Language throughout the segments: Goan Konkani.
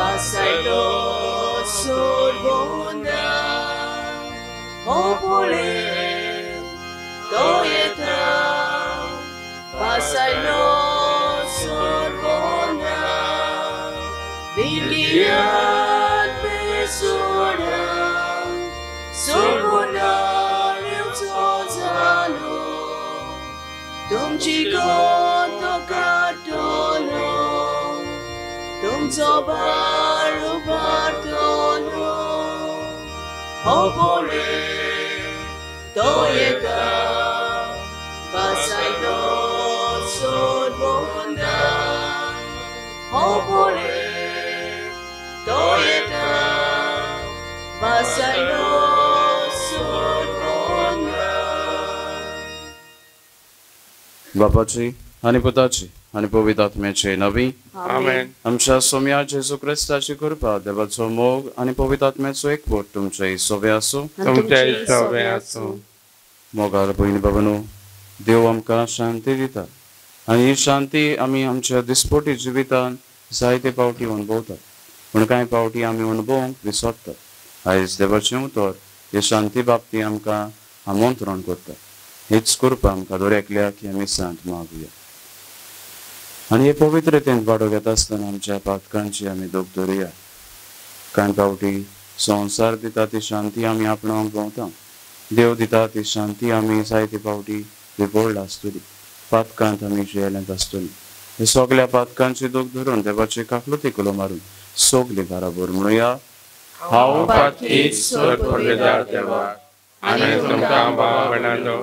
Pasai lo sorbonda, Opole toyeta. Pasai lo sorbonda, Biliat pesura, sorbonda liuzozalo, Tumchi koto katolo, Tumzo baru bartolo, Opole toyeta, Pasai lo sorbonda, Opole toyeta, Pasai lo sorbonda. बापाची आनी पुताची आनी पवित्र आत्म्याचे नवी आमेन. आमच्या सोम्या जेजू क्रिस्ताची कृपा, देवाचो मोग आनी पवित्र आत्म्याचो एकवट तुमचे सोबे आसूं. तुमचे सोबे आसूं. मोगाळ भयणी बाबांनो, देव आमकां शांती दिता आनी ही शांती आमी आमच्या दिसपटी जिवितान जायते पावटी अणभवतात, पूण कांय पावटी आमी अणभवंक विसरतात. आयज देवाचें उतर हे शांती बाबती आमकां आमंत्रण करता. हीच कृपा आमकां दर एकल्याक ह्या मिसांत मागुया आनी हे पवित्रतेंत वाडो घेता आसतना आमच्या पातकांची आमी दोग धरुया. कांय पावटी संवसार दिता ती शांती आमी आपणावंक भोंवता, देव दिता ती शांती आमी जायते पावटी विपोळ्ळ आसतली, पातकांत आमी जियेल्यांत आसतली. हे सगल्या पातकांची दोग धरून देवाची काकलुती कुलो मारून सगली बराबर म्हणुया, हांव पातकी सर्वपवित्र देवा आनी तुमकां भाव भयणांनो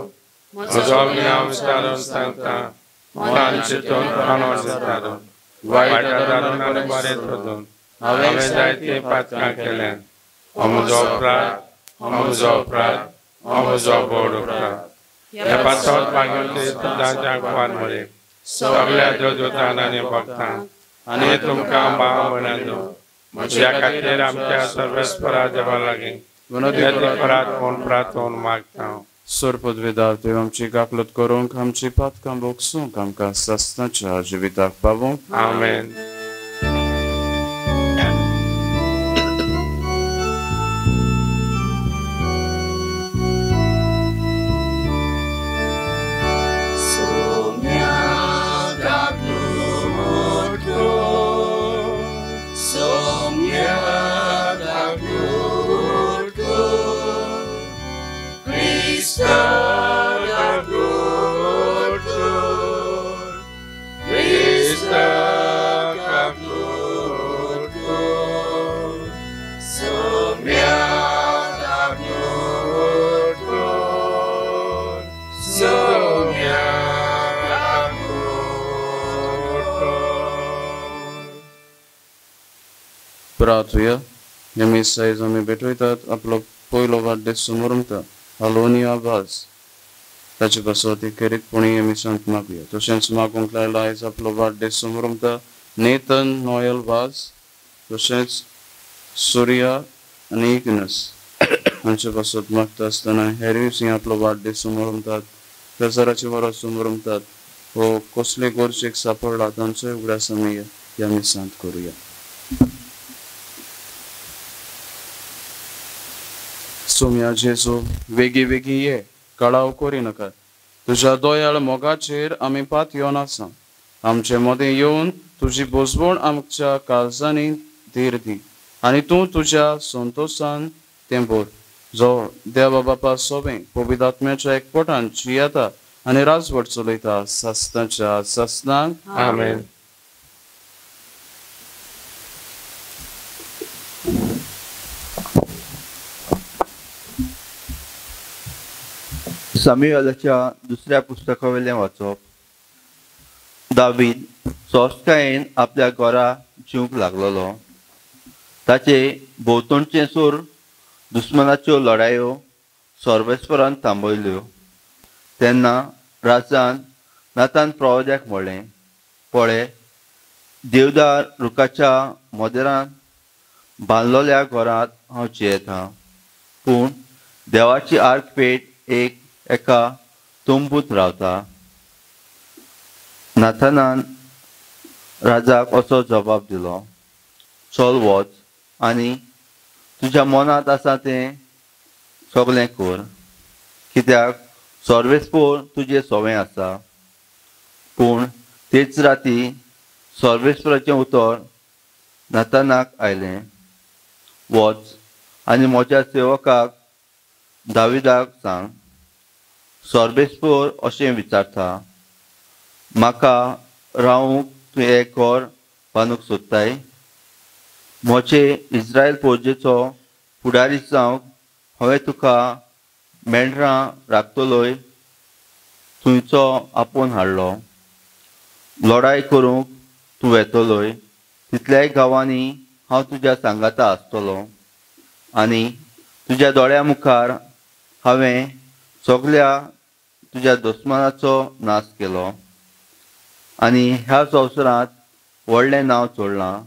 म्हजो गुन्यांव विचारून सांगता, मनान चिंतून प्राणान विचारून वायट आदारून आनी बरें सोदून हांवें जायतीं पातकां केल्यांत. हो म्हजो अपराध, हो म्हजो अपराध, हो म्हजो व्हड अपराध. ह्या पासत भाग्यवंती सदांच्या कुवार मरे सगल्या देवदूतान आनी भक्तांक आनी तुमकां भाव भयणांनो म्हज्या खातीर आमच्या सर्वेस्परा देवा लागीं विनंती करात म्हूण प्रार्थोन मागता. सोरपदवेदार देव आमची काकलत करूंक, आमची पातकां भोगसूंक, आमकां सासणाच्या जिविताक पावोवंक. आमेन. प्रार्थुया. ह्या मीस आयज आमी भेटयतात आपलो पयलो वाडदीस समोरमता आलोनी आवाज ताचे पासत एक खेरीतपणी ह्या मिसांत मागुया. तशेंच मागूंक लायला आयज आपलो वाडदीस समोरमता नेथन नॉयल वाज, तशेंच सुर्या आनी इग्नस हांचे पासत मागता आसतना हेरूय आपलो वाडदीस समोरमतात, प्रसाराचे वरस समोरमतात हो कसले गरजेक सापडला तांचोय उगडास आमी ह्या मिसांत करुया. सोम्या जेजू, वेगीं वेगीं ये, कळाव करिनाका. तुज्या दयाळ मोगाचेर आमी पातयेवन आसा. आमचे मदें येवन तुजी बोजवण आमच्या काळजांनी धीर दी आनी तूं तुज्या संतोशान तें भर, जो देवा बापा सोबें पवित्र आत्म्याच्या एकवटान जियेता आनी राजवट चलयता सासणाच्या सासणाक. आमेन. सामुएलाच्या दुसऱ्या पुस्तकावयलें वाचप. दावीद सोस्कायेन आपल्या घरा जिवंक लागलोलो. ताचे भोंवतणचे सोर दुस्मनाच्यो लढायो सर्वेस्परान थांबयल्यो. तेन्ना राजान नातान प्रवाद्याक म्हणलें, पळय, देवदार रुखाच्या मदेरान बांदलोल्या घरांत हांव जियेतां, पूण देवाची आर्कपेट एक एका तंबूत रावता. नाथानान राजाक असो जबाब दिलो, चल वच आनी तुज्या मनांत आसा तें सगळें कर, कित्याक सर्वेस्पोर तुजें सोवें आसा. पूण तेच राती सर्वेस्पराचें उतर नातानाक आयलें, वच आनी म्हज्या सेवकाक दाविदाक सांग, सर्वेस्पोर अशें विचारता, म्हाका रावूंक तूं एक घर बांदूंक सोदताय? म्हजे इस्रायल पोरजेचो फुडारी जावंक हांवें तुका मेंढरां राखतलोय थंयचो आपोवन हाडलो. लडाय करूंक तूं वेतलोय तितल्याय गांवांनी हांव तुज्या सांगाता आसतलो आनी तुज्या दोळ्या मुखार हांवें सगल्या तुज्या दुस्मानाचो नाश केलो आनी ह्या संवसारांत व्हडलें नांव चोडलां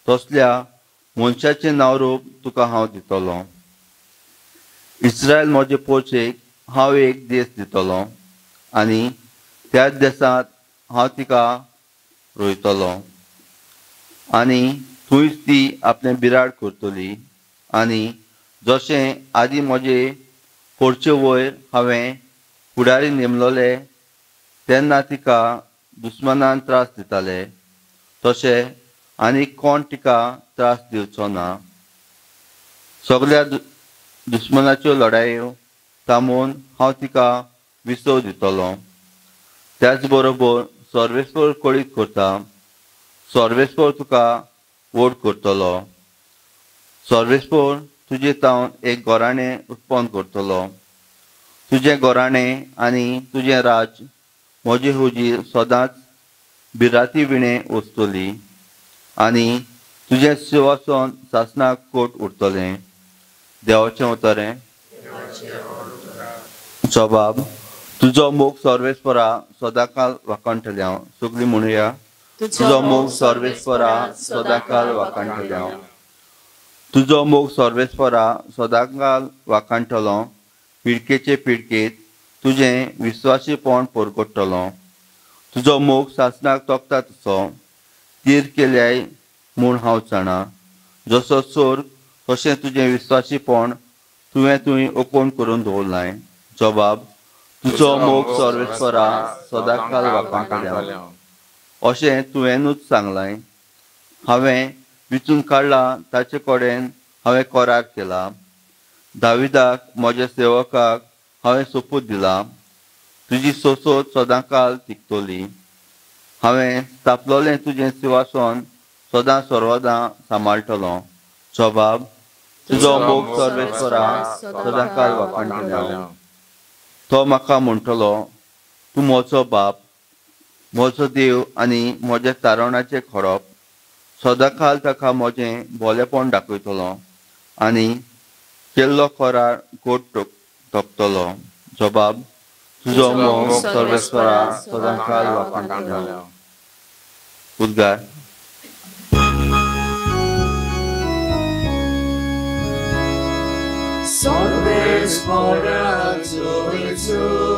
तसल्या मनशाचें नांवरूप तुका हांव दितलो. इस्रायल म्हजे पोचेक हांव एक देश दितलो आनी त्याच देशांत हांव तिका रोयतलो आनी थंयच ती आपलें बिराड करतली. आनी जशें आदी म्हजे पोरचे वयर हांवें फुडारी नेमलोले तेन्ना तिका दुस्मानान त्रास दिताले, तशें आनी कोण तिका त्रास दिवचो ना. सगल्या दुस्मानाच्यो लडायो थांबोवन हांव तिका विसव दितलो. त्याच बरोबर सर्वेस्पोर कळीत करता, सर्वेस्पोर तुका व्हड करतलो, सर्वेस्पोर तुजे तावन एक घराणें उत्पन्न करतलो. तुजें घराणें आनी तुजें राज्य म्हजे हुजीर सदांच भिरांती विणें वचतली आनी तुजें सिंहासन सासणाक कोट उरतलें. देवाचें उतरें. जबाब, तुजो मोग सर्वेस्परा सदांकाल वाखाणटलें हांव. सगळीं म्हणुया, तुजो मोग सर्वेस्परा सदांकाल वाखाणटलें हांव. तुजो मोग सर्वेस्परा सदांकाल वाखाणटलो, पिळकेचे पिळकेत तुजें विस्वासीपण परगट्टलो. तुजो मोग सासणाक तोखता तसो तीर केल्याय म्हूण हांव जाणा. जसो सोर्ग तशें तुजें विस्वासीपण तुवें तुवें ओकोण करून दवरलाय. जबाब, तुजो मोग सर्वेस्परा सदांकाल वाखाणटलें अशें तुवेंनूच सांगलाय. हांवें विचून काडला ताचे कडेन हांवें करार केला. दाविदाक म्हज्या सेवकाक हांवें सोपूत दिला, तुजी सोसोत सदांकाल तिगतली. हांवें स्थापलोलें तुजें सिंहासन सदां सर्वदां सांबाळटलो. जबाब, तुजो मोग सर्वेस्परा सदांकाल वाखाणटलें. तो म्हाका म्हणटलो, तूं म्हजो बाप, म्हजो देव आनी म्हज्या तारवणाचें खडप. सदांकाल ताका म्हजें भोलेपण दाखयतलो आनी केल्लो करार गोड तोपतलो. जबाब, तुजो मोग सर्वेस्परा सदांकाल वाखाणटलें. उद्गार. सर्वेस्परा सर्वेस्परा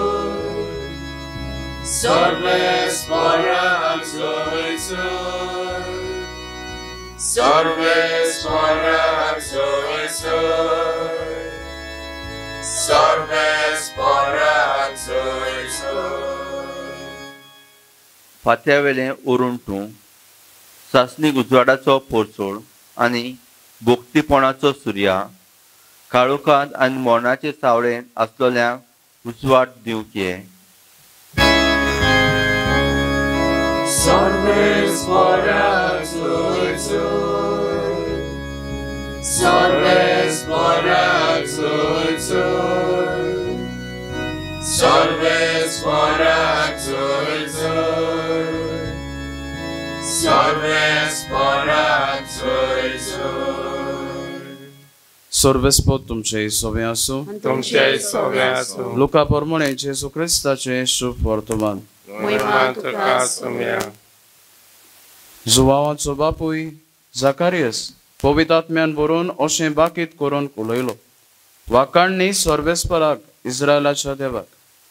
सर्वेस्परा सर्वेस्परा. फात्या वेलें उरून तूं सासणीक उजवाडाचो पोरचोड आनी भोक्तीपणाचो सुर्या, काळोखांत आनी मरणाचे सावळेंत आसलोल्यांक उजवाड दिवंक ये. सर्वेस्परा सर्वेस्परा सर्वेस्परा सर्वेस्परा. सर्वेस्पोर तुमचे सोबें आसूं. तुमचे सोबें आसूं. लुका प्रमाणे जेजू क्रिस्ताचें शुभ वर्तमान. जुवावाचो बापूय जाकारियस पवित्र आत्म्यान बरोवन अशें बाकीत करून उलयलो, वाखाणणी सर्वेस्पराक इस्रायलाच्या देवाक,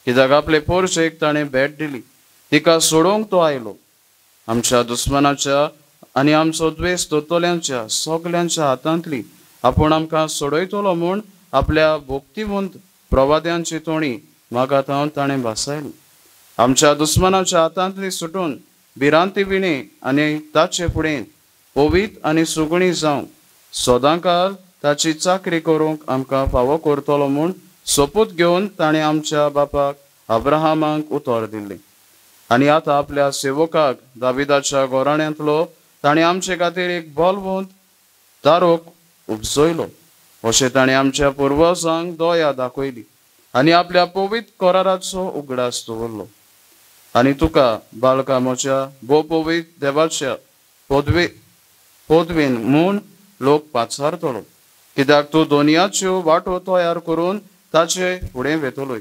कित्याक आपले पोरशेक ताणें भेट दिली, तिका सोडोवंक तो आयलो. आमच्या दुस्मानाच्या आनी आमचो द्वेश दोतोल्यांच्या सगल्यांच्या हातांतली आपूण आमकां सोडयतलो म्हूण आपल्या भक्तिवंत प्रवाद्यांची तोणी मागात हांव ताणें भासायली. आमच्या दुस्मनाच्या हातांतली सुटून भिरांती विणे आनी ताचे फुडें पवीत आनी सुगणी जावंक सदांकाल ताची चाकरी करूंक आमकां फावो करतलो म्हूण सोपूत घेवन ताणें आमच्या बापाक अब्राहमाक उतर दिल्लें. आनी आतां आपल्या सेवकाक दाविदाच्या घराण्यांतलो ताणें आमचे खातीर एक बलवंत तारोक उपजयलो. अशें ताणें आमच्या पुर्वजांक दया दाखयली आनी आपल्या पवित्र कराराचो उगडास दवरलो. आनी तुका बालका म्हज्या भोव पवित्र देवाच्या पदवेन म्हूण लोक पाचारतलो, कित्याक तूं दोनयाच्यो वाटो तयार करून ताचे फुडें वेतलोय.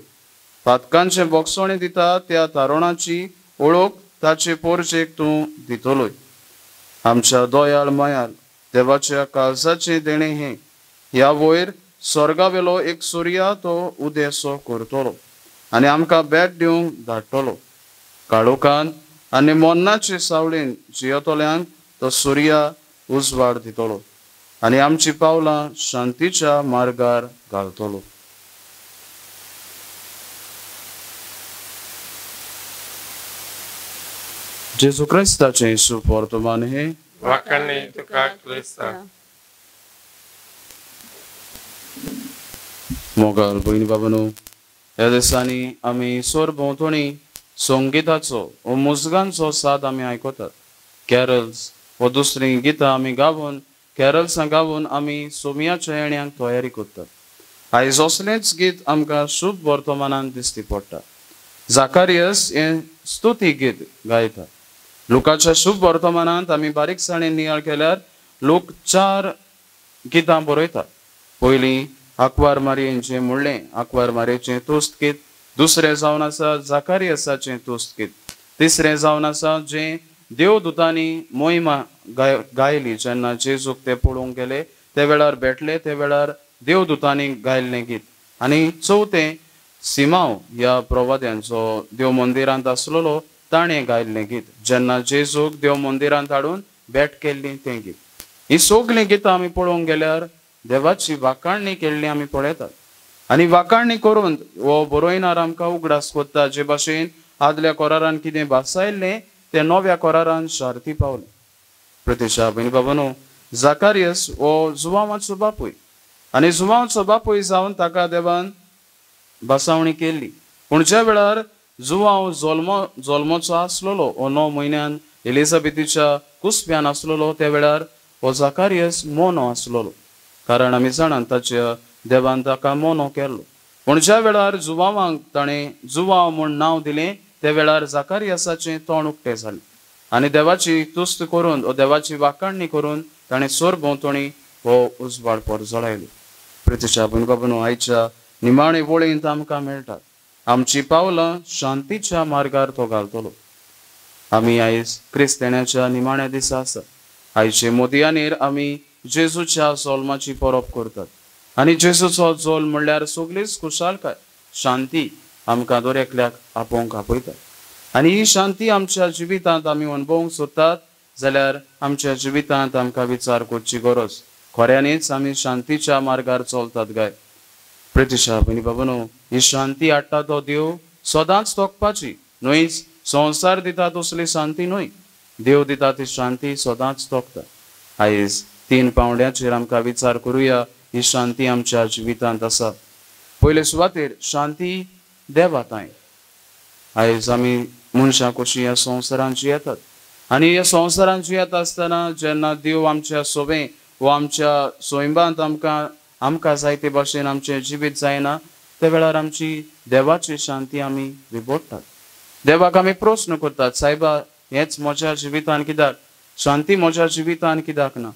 पातकांचें बोगसणें दिता त्या तारुणाची ओळख ताचे पोरजेक तूं दितलोय. आमच्या दयाळ मायाल देवाच्या काळजाचें देणें हें, ह्या वयर स्वर्गावेलो एक सुर्या तो उदेसो करतलो आनी आमकां भेट दिवंक धाडटलो. काळोखान आनी मरणाचे सावळेन जियेतल्यांक तो सुर्या उजवाड दितलो आनी आमची पावलां शांतीच्या मार्गार घालतलो. जेजू क्रिस्ताचें सुवर्तमान हें. वाखाणणी तुका क्रिस्ता. मोगाळ भयणी बाबांनो, ह्या दिसांनी आमी सोर भोंवतणी संगीताचो वो मुजगांचो साद आमी आयकतात. कॅरल्स वो दुसरीं गितां आमी गावन कॅरल्सां गावन आमी सोमयाच्या येण्याक तयारी करतात. आयज असलेंच गीत आमकां शुभ वर्तमानान दिश्टी पडटा. जाकारियस हें स्तुती गीत गायता. लोकाच्या शुभ वर्तमानांत आमी बारीकसाणेन नियाळ केल्यार लोक 4 गितां बरयतात. पयलीं आकवार मारयेचें म्हणलें आकवार मारयेचें तुस्त गीत, दुसरें जावन आसा जाकारियसाचें तुस्त गीत, तिसरें जावन आसा जें देवदूतांनी मोहिमा गायली जेन्ना जेजूक ते पळोवंक गेले ते वेळार भेटले ते वेळार देवदूतांनी गायल्लें गीत, आनी चवथें सिमांव ह्या प्रवाद्यांचो देव मंदिरांत आसलेलो ताणें गायल्लें गीत जेन्ना जेजूक देव मंदिरांत हाडून भेट केल्ली तें गीत. ही सगळीं गितां आमी पळोवंक गेल्यार देवाची वाखाणणी केल्ली आमी पळयतात. आनी वाखाणणी करून हो बरोयनार आमकां उगडास कोत्ता जे भाशेन आदल्या कोरारान कितें भासायल्लें तें नव्या कोरारान शार्ती पावलें. प्रतिशा भयणी बाबानो, जाकारियस हो जुवांवाचो बापूय आनी जुवांवाचो बापूय जावन ताका देवान भासावणी केल्ली. पूण ज्या वेळार जुवांव जल्मोचो आसलेलो हो 9 म्हयन्यान एलिझाबेथीच्या कुसप्यान आसलेलो त्या वेळार हो जाकारियस मोनो आसलेलो, कारण आमी जाणात ताच्या देवान ताका मोनो केल्लो. पूण ज्या वेळार जुवांवांक ताणें जुवांव म्हूण नांव दिलें त्या वेळार जाकारियसाचें तोंड उक्तें जालें आनी देवाची तुस्त करून देवाची वाखाणणी करून ताणें सोर भोंवतणी हो उजवाड परजळायलो. प्रतिशा भयण बाबांनो, आयच्या निमाणे वळींत आमकां मेळटात आमची पावलां शांतीच्या मार्गार तो घालतलो. आमी आयज क्रिस्तेण्याच्या निमाण्या दिसा आसा. आयचे मोदयानेर आमी जेजूच्या जल्माची परब करतात आनी जेजूचो जल्म म्हणल्यार सगळीच खुशालकाय शांती आमकां दर एकल्याक आपोवंक आपयता. आनी ही शांती आमच्या जिवितांत आमी अणभवूंक सोदतात जाल्यार आमच्या जिवितांत आमकां विचार करची गरज, खऱ्यांनीच आमी शांतीच्या मार्गार चलतात गाय. प्रतिशा भयणी बाबांनो, ही शांती हाडटा तो देव सदांच तोखपाची न्हयच, संवसार दिता तसली शांती न्हय, देव दिता ती शांती सदांच तोखता. आयज 3 पावंड्याचेर आमकां विचार करुया ही शांती आमच्या जिवितांत आसा. पयले सुवातेर शांती देवा तांय. आयज आमी मनशां कशीं ह्या संवसारांत जियेतात आनी ह्या संवसारांत जियेता आसतना जेन्ना देव आमच्या सोबें वो आमच्या स्वयंबांत आमकां आमकां जाय ते भाशेन आमचें जिवीत जायना त्या वेळार आमची देवाची शांती आमी विबोडटात. देवाक आमी प्रस्न करतात, सायबा हेंच म्हज्या जिवितान कित्याक शांती म्हज्या जिवितान कित्याक ना.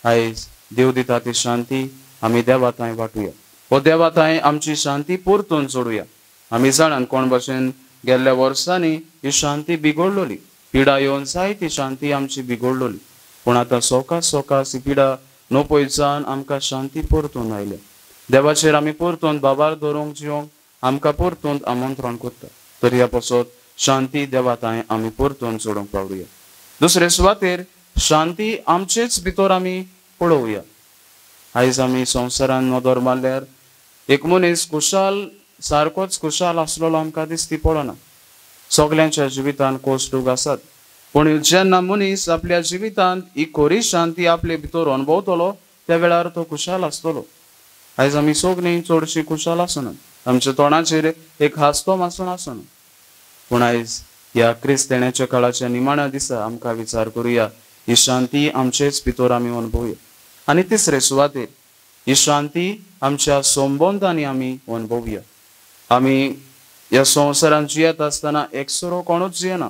आयज देव दिता ती शांती आमी देवा थंय वांटुया वो देवा थंय आमची शांती परतून जोडुया. आमी जाणात कोण भाशेन गेल्ल्या वर्सांनी ही शांती बिगडलोली, पिडा येवन जायती शांती आमची बिगडलोली, पूण आतां सोकास सोकास ही पिडा नपय जावन आमकां शांती परतून आयल्या. देवाचेर आमी परतून बाबार दवरूंक जिवंक आमकां परतून आमंत्रण करता. तर ह्या पासत शांती देवा थंय आमी परतून जोडूंक पावया. दुसरे सुवातेर शांती आमचेच भितर आमी पळोवया. आयज आमी संवसारान नदर मारल्यार एक मनीस खुशाल सारकोच खुशाल आसलेलो आमकां दिसती पडना. सगल्यांच्या जिवितांत कोश्टूक आसात, पूण जेन्ना मनीस आपल्या जिवितांत ही खरी शांती आपले भितर अणभवतलो त्या वेळार तो खुशाल आसतलो. आयज आमी सगळीं चडशीं खुशाल आसना, आमच्या तोंडाचेर एक हांसतो मासून आसना. पूण आयज ह्या क्रिस्तेण्याच्या काळाच्या निमाण्या दिसा आमकां विचार करुया, ही शांती आमचेच भितर आमी अणभवया. आनी तिसरे सुवातेर ही शांती आमच्या संबंदांनी आमी अणभवया. आमी ह्या संवसारांत जियेत आसतना एकसुरो कोणूच जियेना,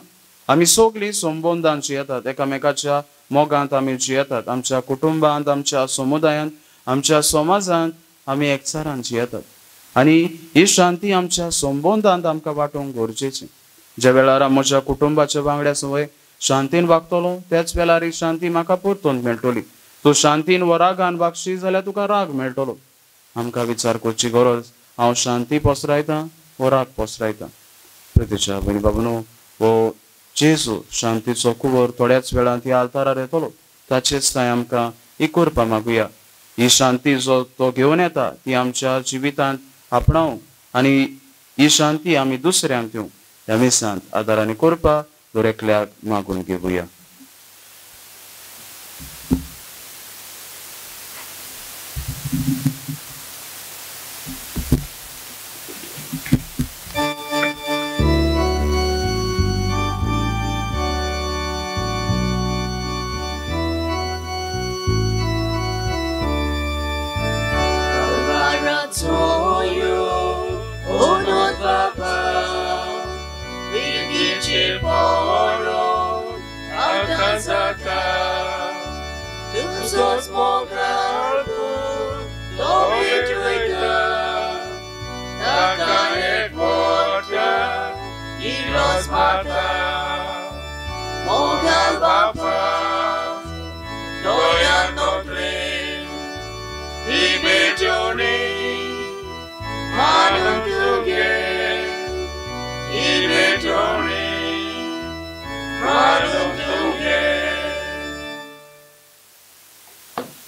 आमी सगळीं संबंदान जियेतात, एकामेकाच्या मोगांत आमी जियेतात, आमच्या कुटुंबांत, आमच्या समुदायांत, आमच्या समाजांत आमी एकचारान जियेतात. आनी ही शांती आमच्या संबंदांत आमकां वांटूंक गरजेची. ज्या वेळार म्हज्या कुटुंबाच्या वांगड्या संवय शांतीन वागतलो त्याच वेळार ही शांती म्हाका परतून मेळटली. तूं शांतीन वा रागान वागशी जाल्यार तुका राग मेळटलो. आमकां विचार करची गरज, हांव शांती पसरायतां वा राग पसरायतां. प्रितीच्या भयणी बाबूनो, हो जेजू शांतीचो कुंवर थोड्याच वेळान ह्या आल्तारार येतलो, ताचेच थंय आमकां ही करपा मागुया. ही शांती जो तो घेवन येता ती आमच्या जिवितांत आपणावंक आनी ही शांती आमी दुसऱ्यांक दिवंक ह्या मिसांत आदारांनी करपा दरेकल्याक मागून घेवया.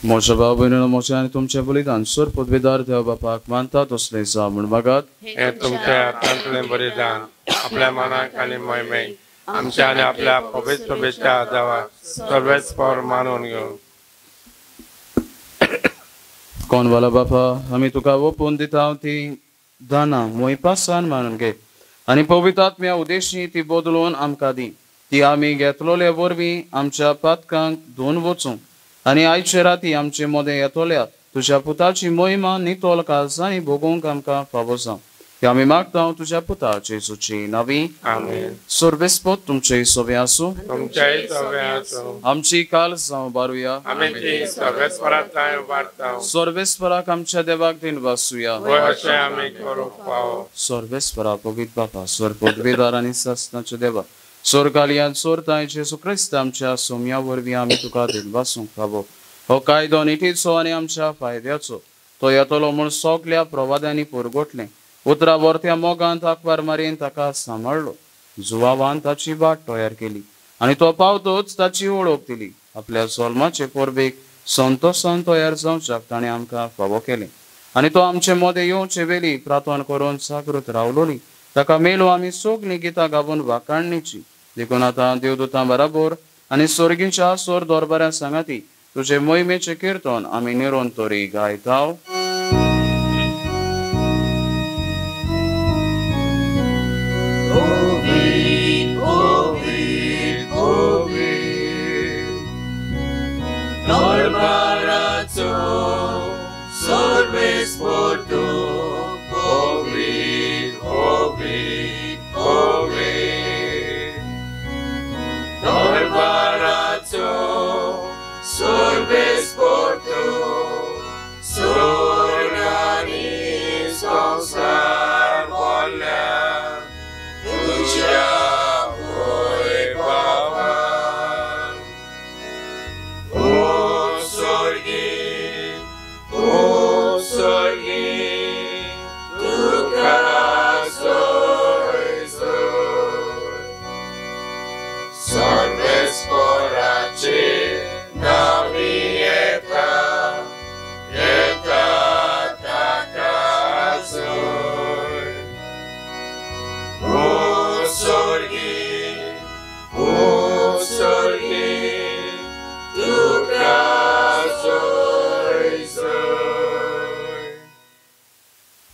म्हज्या भाव भयणीनो, म्हजें आनी तुमचें बलिदान सर पदवीदार देव बापाक मानता तसलें जावं म्हूण मागात. हें तुमच्या हातांतलें बलिदान आपल्या मनाक आनी मोहिमेक आमच्या आनी आपल्या पवित्र सभेच्या देवाक सर्वेच फावर मानून घेवं. कोण वाला बापा, आमी तुका ओपून दिता ती दानां मोयपासान मानून घे आनी पवित्र आत्म्या उद्देशी ती बदलून आमकां दी. ती आमी घेतलोले वरवीं आमच्या पातकांक धुवन वचूं आनी आयचे राती आमचे मदें येतल्या तुज्या पुताची मोहिमा नितोल काळजांनी भोगूंक आमकां फावो जावं. हे आमी मागता तुज्या पुता जेजूची नावी. आमेन. सर्वेस्पद तुमचे सोबे आसूं, तुमचेय सोबे आसूं. आमची काल जावं बारुया. आमी ती सर्वेस्पराक उबारता. सर्वेस्पराक आमच्या देवाक दिन वासूया. होय, अशें आमी करूंक फावो. सर्वेस्परा पवित्र बापा, स्वर पदवीदार आनी सासणाच्या देवा, स्वर्गालयांत सोरताय जेजू क्रिस्त आमच्या सोम्या वरवीं आमी तुका दिन वासूंक फावो. हो कायदो नितीचो आनी आमच्या फायद्याचो, तो येतलो म्हूण सगल्या प्रवाद्यांनी पुरगोटलें. उतरा वर्त्या मोगांत आकवार मारीन ताका सांबाळ्ळो. जुवावान ताची वाट तयार केली आनी तो पावतोच ताची वळख दिली. आपल्या सोल्माचे परबेक संतोसान तयार जावच्याक ताणें आमकां फावो केलें आनी तो आमचे मदें येवचे वेली प्रार्थना करून जागृत रावलोली. ताका मेलो आमी सगळीं गितां गावून वाखाणणीची. देखून आतां देवदूतां बराबर आनी स्वर्गीच्या सोर दरबारा सांगाती तुजे मोहिमेचें किर्तन आमी निरंतरी गायता. Sorbes por tu, sorbes.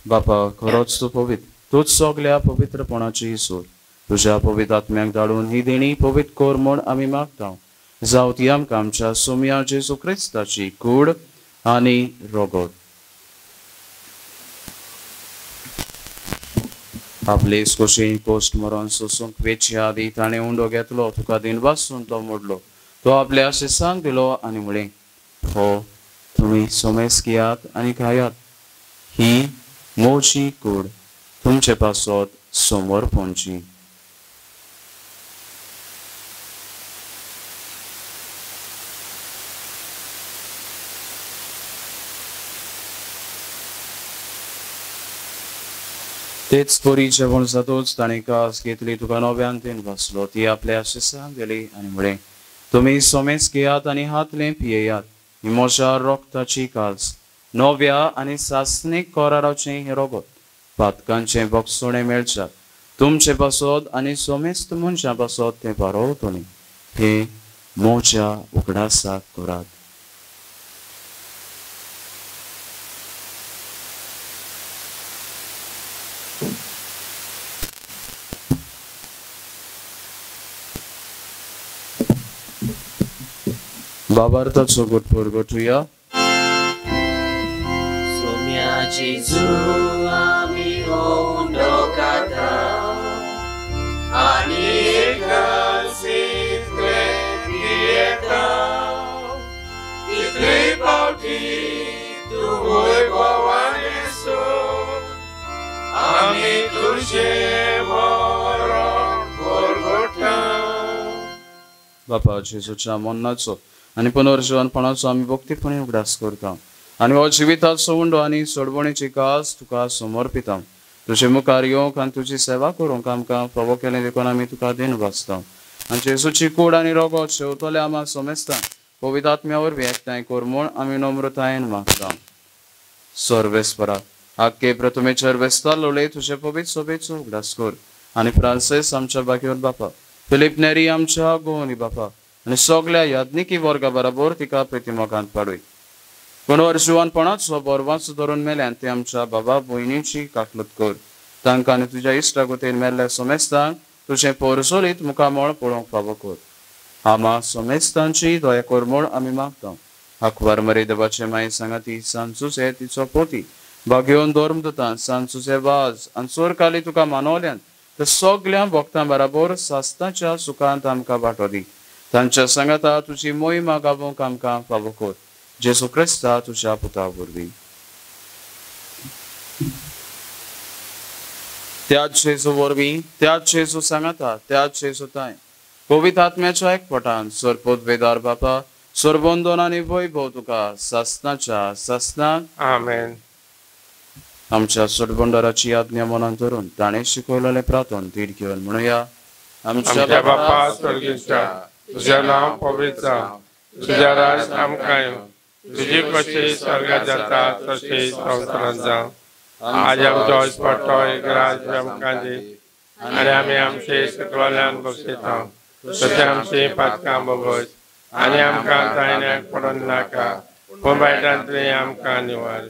बापा खरोच तूं पवित्र, तूंच सगल्या पवित्रपणाची सोर। तुज्या पवित्र आत्म्याक धाडून ही देणी पवित्र कर म्हूण आमी मागता। जावं ती आमकां आमच्या सोम्या जेजू क्रिस्ताची कूड आनी रगत। आपले खोशयेन कोश्ट मरण सोसूंक वेच्या आदी ताणें उंडो घेतलो, तुका दिनवासून तो मोडलो, तो आपल्या शिसांक दिलो आनी म्हळें, हो तुमी सोमेस घेयात आनी खायात, ही म्हजी कूड तुमचे पासत समर्पणची। तेच परी जेवण जातूच ताणें कास घेतली, तुका नव्यान तीन बसलो, ती आपल्या शिसांक दिली आनी म्हळें, तुमी सोमेस घेयात आनी हातलें पियेयात, ही म्हज्या रक्ताची कास, नव्या आनी सासणीक कराराचें हें रगत, पातकांचें बक्षणें मेळच्याक तुमचे पासत आनी सोमेस्त मनशां पासत तें पारवतलें। हें म्हज्या उगडासाक करात। बाबार्थाचो गुटपूर गोठुया। सोम्या जेजू आमी उंडो खाता आनी एकासितले पियेता, तितले पावटी तूं वैभवान येसो, आमी तुजें मरण परगटा। बापा जेजूच्या मरणाचो आनी पुनर्जीवनपणाचो आमी भक्तीपणी उगडास करता आनी हो जिविताचो उंडो आनी सोडवणेची कास तुका समर्पिता। तुजे मुखार येवंक आनी तुजी सेवा करूंक आमकां फावो केलें देखून आमी तुका देन भासता। आनी जेजूची कूड आनी रगत शेवतले आमा सोमेस्तां पवित्र आत्म्या वरवीं एकठांय कर म्हूण आमी नम्रतायेन मागता। सर्वेस्परा आख्खे प्रथमेचेर वेस्तालोले तुजे पवित्र सोबेचो उगडास कर आनी फ्रांसीस आमच्या बाकीवर बापा, फिलीप नेरी आमच्या गोवनी बापा आनी सगल्या याज्ञिकी वर्गा बराबर तिका प्रतिमोगांत पाडूय। पुनर्जीवनपणाचो बरवाचो धरून मेल्यान ते आमच्या बाबा भयणीची काकलत कर, तांकां आनी तुज्या इश्टागोतेन मेल्ल्या सोमेस्तांक तुजें पोरसोलीत मुखामळ पळोवंक फावो कर। आमा सोमेस्तांची दया कर म्हूण आमी मागता। आंकवार मरे देवाचे माये सांगाती सांजूचे तिचो पोती भाग्योवन धर्मदूतान सांजूचे वाज आनी चोरकाली तुका मानवल्यान ते सगल्या भक्तां बराबर सास्ताच्या सुखांत आमकां वांटो दी। तांच्या सांगाता तुजी मोहिमा गावोवंक आमकां फावो कर, जेजू क्रिस्ता तुज्या पुता वरवीं। त्याच जेजू वरवीं, त्याच जेजू सांगाता, त्याच जेजू ताय पवित्र आत्म्याच्या एकपटान सरपोत वेदार बापा सरबंदन आनी वैभव तुका सासनाच्या सासनाक। आमेन। आमच्या सोडबंडाराची आज्ञा मनान धरून ताणें शिकयलेलें प्रार्थन धीर घेवन म्हणुया। आमच्या बापा स्वर्गीच्या, तुझें नांव पवित्र जावं, तुझें राज आमकां येवं, तुजी कशी स्वर्गात जाता तशी संवसारांत जावं। आज आमचो दिसपट्टो एक राज आमकां दी आनी आमी आमचे सकलोल्यान बक्षिता तशें आमची पातकां भोगोस आनी आमकां तायण्याक पडून नाका, पूण वायटांतली आमकां निवार।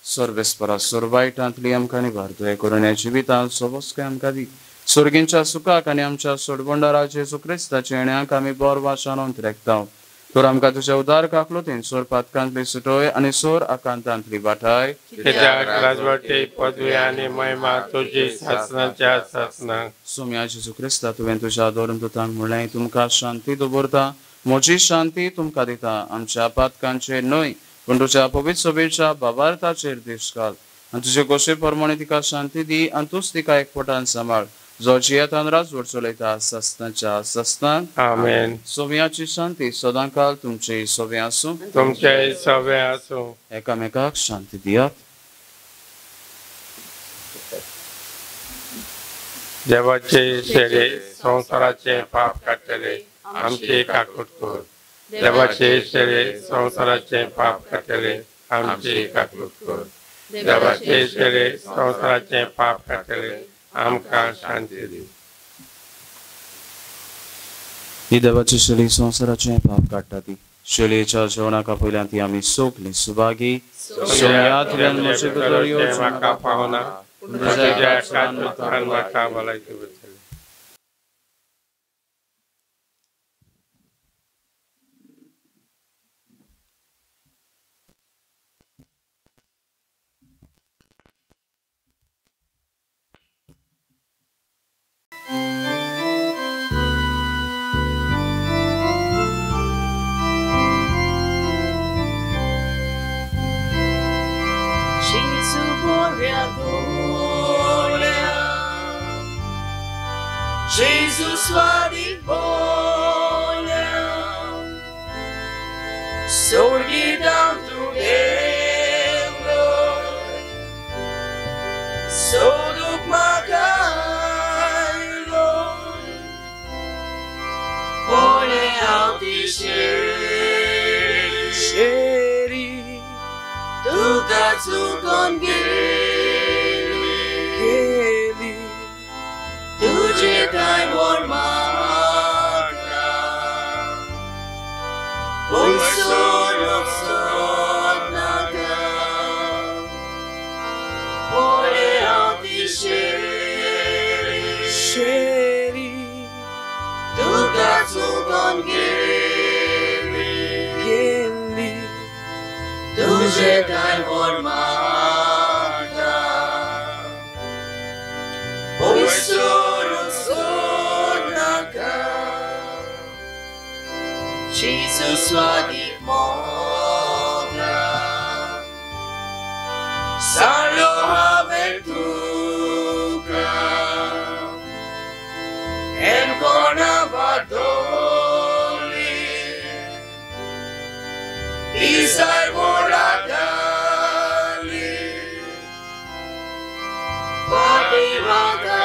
सर्वेस्परा सर्वायटांतली आमकां निवार, तुवें करून ह्या जिवितांत सोबसकाय आमकां दी। स्वर्गींच्या सुखाक आनी आमच्या सोडबंडारा जेजू क्रिस्ताच्या येण्याक आमी बोर वाशान अंतरेकता। तर आमकां तुज्या उदार काकलुतीन सोर पातकांतली सुटोय आनी सोर आकांतांतली वाटाय। कित्याक राजवटी पदवी आनी महिमा तुजी सासनाच्या सासनाक। सोम्या जेजू क्रिस्ता, तुवें तुज्या धर्मदूतांक म्हणलें, तुमकां शांती दवरता, म्हजी शांती तुमकां दिता, आमच्या पातकांचेर न्हय पूण तुज्या पवित्र सभेच्या भावार्थाचेर देश घाल आनी तुजे गोशे प्रमाणे तिका शांती दी आनी तूंच तिका एकपटान सांबाळ, जो जियेतान राजवट चलयता सासनाच्या सासनाक। आमेन। सोम्याची शांती सदांकाल तुमचे सोबे आसूं, तुमचे सोबे आसूं। एकामेकाक शांती दियात। देवाचे शरीर संवसाराचे पाप काडटले आमची काकूट कर, देवाचे शरीर संवसाराचे पाप काडटले आमची काकूट कर, देवाचे शरीर संवसाराचे पाप काडटले आमकां शांती दी। ही देवाची शरीर संवसाराचें पाप काडटा ती शेळयेच्या जेवणाक पयल्यान ती आमी सोंपली सुभागी सोम्यांतल्यान म्हजे भितर येवचें म्हाका पावना तुज्या एकाच उतरान म्हाका भलायकी उरतली. Jesus di vola, sorgidam tu Devo, soduk makailo, pone altishe, sheri, tuka tsukon geli, tuje tai maka, poi sodnaka, pone altishe, sheri, tuka tsukon geli, tuje tai maka, poi sodnaka, Jesus swadik moga, salo haventuka, en kona vadoli, isai voradali, pati maka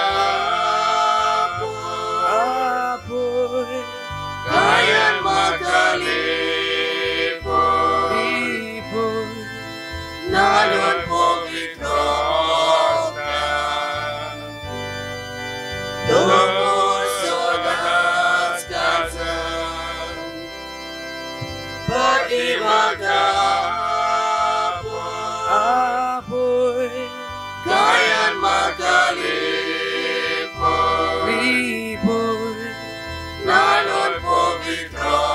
apoy, kayan makalipoy, nalon pogitroka, tungkol sodas kasan, pati makapoy, kayan makalipoy, nalon pogitroka,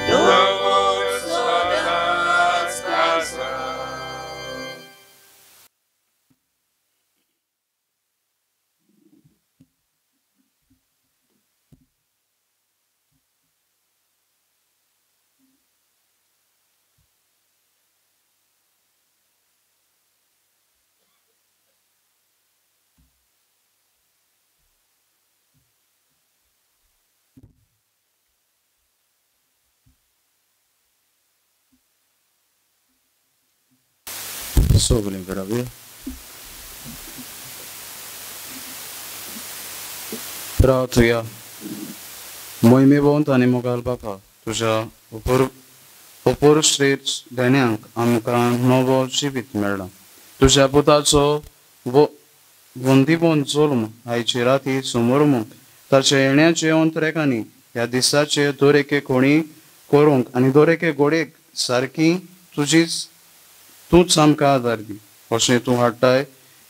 tungkol sodas kasan. Soglim beraber. प्रार्थुया. मोहिमेवंत आनी मोगाल बापा, तुज्या उपरश्रेष्ठ देण्यांक आमकां नवो जिवीत मेळ्ळां. तुज्या पुताचो वंदीबोन जल्म आयचे राती समोरमूंक ताच्या येण्याचे अंतरेकांनी ह्या दिसाचे दर एके कोणी करूंक आनी दर एके गोडेक सारकी तुजीच तूंच आमकां आदार दी. अशें तूं हाडटाय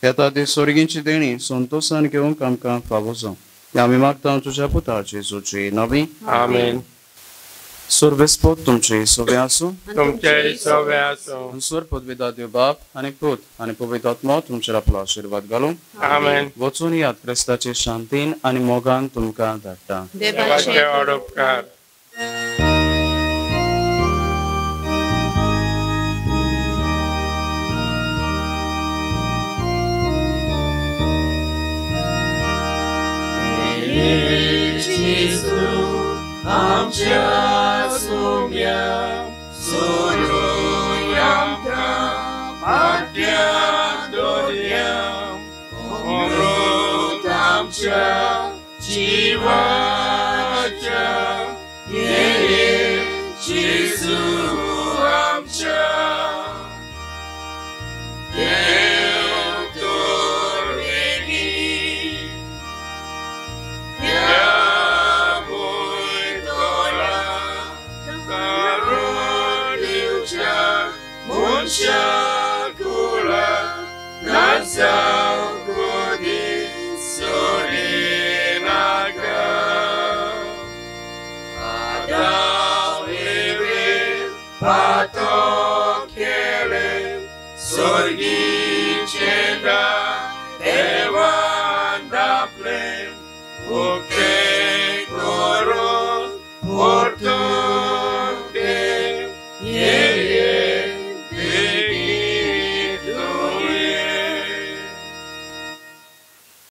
येता ती सोर्गींची देणी संतोशान घेवंक आमकां फावो जावं. आमी मागता तुज्या पुता जेजूची नवी. आमेन. सर्वेस्पोत तुमचे सोबे आसूं, तुमचे सोबे आसूं. सर पदवीदा देव बाप आनी पूत आनी पवित्र आत्मो तुमचेर आपलो आशिर्वाद घालूं. आमेन. वचून यात क्रिस्ताचे शांतीन आनी मोगान तुमकां धाडटा. देवाचे उपकार. Gesù, amcha sumya, suruyam ka, madhya doryam, amrutamcha, jivacha, ye Gesù amcha, Deu torvegi, ya. मनशा कुळा नाजावंक सोडिनाका. आदाम एवेन पातक केलें, स्वर्गीचें दार देवान धांपलें, उक्तें